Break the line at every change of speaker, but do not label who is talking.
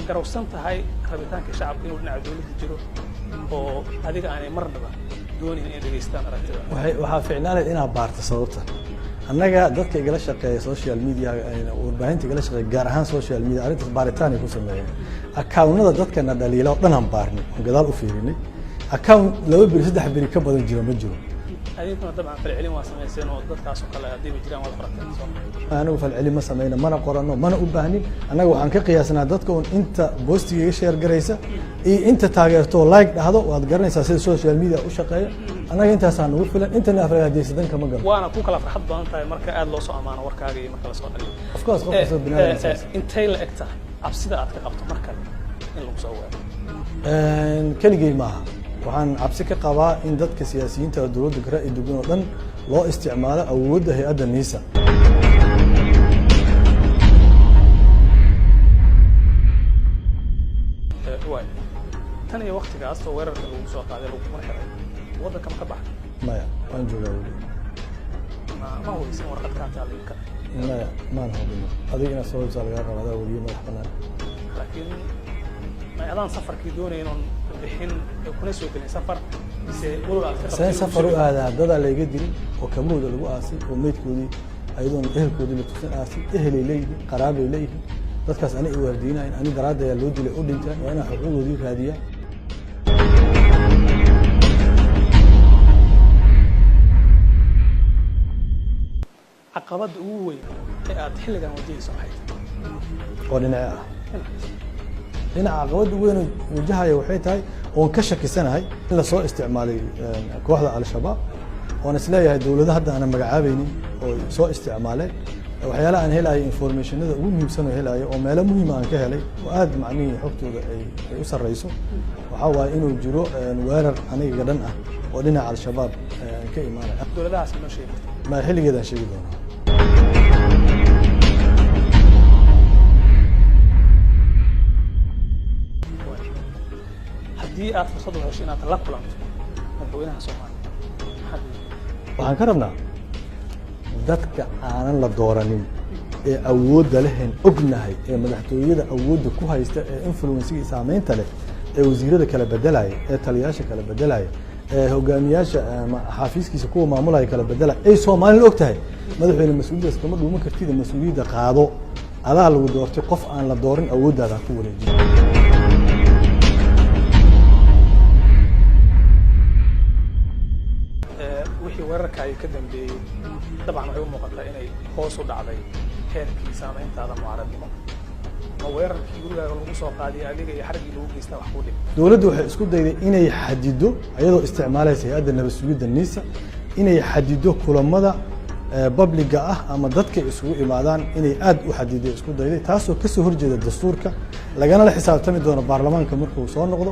Garowsan tahay rabitaanka shacabka inuu dhinaca dowladda jiro oo adiga aanay marnaba doonayn inay dhegeystaan aragtida?
Waxaa ficnaanayd inaad baarto sababta. Annaga dadka igala shaqeeya social media, warbaahinta igala shaqeeya, gaar ahaan social media, arrintaas baaritaan ay ku sameeyeen. Account-nada dadkana dhaliila oo dhan aan baarnay oon gadaal u fiirinay. Account 2 beri, 3 beri ka badan jiro ma jiro.
Adinkuna dabcan falcelin waa samayseen oo dadkaas oo kale haddiiba jiraan waad qorateen, soo?
Anigu falcelin ma samayno, mana qorano, mana u baahnin. Annaga waxaan ka qiyaasnaa dadka un inta post-iga iga share garaysa iyo inta taageerto like dhahdo. Waad garanaysaa sida social media u shaqeeya. Annaga intaasaa nagu filan, intana afragaadeysa danka ma galo.
Waana ku kala farxad badan tahay marka aad loo soo amaano warkaaga iyo marka lasoo dhaliyo.
Of course, qof kastoo bini aadam saas.
Intay la eg tahay cabsida aad ka qabto mar kale in lagu soo weeraro?
Keligay maaha. Waxaan cabsi ka qabaa in dadka siyaasiyiinta oo dowladda ka ra'yi dugan oo dhan loo isticmaalo awoodda hay-adda NISA.
Waay, tan iyo waktigaas oo weerarka lagu soo qaaday laguguna xiray, waddanka ma ka baxay?
Maya, waan joogaa weli.
Ma hubeysan warqad kaa taala ka?
Maya, maan hubino. Adiga inaad soo hubsaa lagaa raba, adaa weliye madax banaan.
Laakiin ma adaan safarkii doonayn oon bixin kuna soo gelin safar, mise walwal aad ka qabtay
seen
inuu
safar u
soo
aadaa? Dadaa layga dilay oo kabahooda lagu aasay oo meydkoodii ayadoon ehelkoodii la tusan aasay. Ehelay leeyihiin, qaraabay leeyihiin. Dadkaas ani i waardiinayn, ani daraaddayaa loo dilay, u dhinteen. Waa inaan xuquuqdoodii raadiyaa.
Caqabadda ugu weyn ee aad xilligan wajahayso maxay tahay?
Oo dhinace ah? Dhinaca caqabadda ugu weyn oo wajahaya waxay tahay oon ka shakisanahay in lasoo isticmaalay kooxda Al-Shabaab, oon isleeyahay dowlado hadda aanan magacaabaynin oo soo isticmaaleen. Waxyaalaha aan helayo, information-ada ugu muhiimsan oo helayo oo meelo muhiima aan ka helay oo aad macnihii xogtooda ay u sarreyso, waxaa waaye inuu jiro weerar aniga dhan ah oo dhinaca Al-Shabaab ka imaanaya.
Dowladahaas ma noo sheegi karta?
Ma, xilligeedaan sheegi doonaa.
Waay. Haddii aad fursad u hesho inaad la kulanto madaxweynaha Soomaaliya, maxaad leedahay?
Waxaan ka rabnaa dadka aanan la dooranin ee awoodda lehen ognahay, ee madaxtooyada awoodda ku haysta, ee influence-iga iyo saameynta leh, ee wasiirada kala bedelaya, ee taliyaasha kala bedelaya, ee hogaamiyaasha ama xafiiskiisa kuwa maamulaya kala bedelaya, ay Soomaalina og tahay. Madaxweyne, mas-uuliyaddaas kama dhuuman kartida. Mas-uuliyadda qaado, adaa lagu doortay. Qof aan la doorin awooddaada ha ku wareejiyo.
Wixii weerarkaaga ka dambeeyey, dabcan waxay u muuqataa inay hoos u dhacday heerkii saameyntaada mucaaradnimo. Ma weerarkii gurigaaga lagu soo qaadiy adiga iyo xarigii lagu geystaa wax kuu dhib?
Dowladdu waxay isku dayday inay xadido, iyadoo isticmaalaysa hay-adda nabad sugidda NISA, inay xadido kulamada public-ga ah ama dadka isugu imaadaan, inay aad u xadiday isku dayday, taasoo kasoo horjeeda dastuurka, lagana la xisaabtami doono baarlamaanka markuu soo noqdo.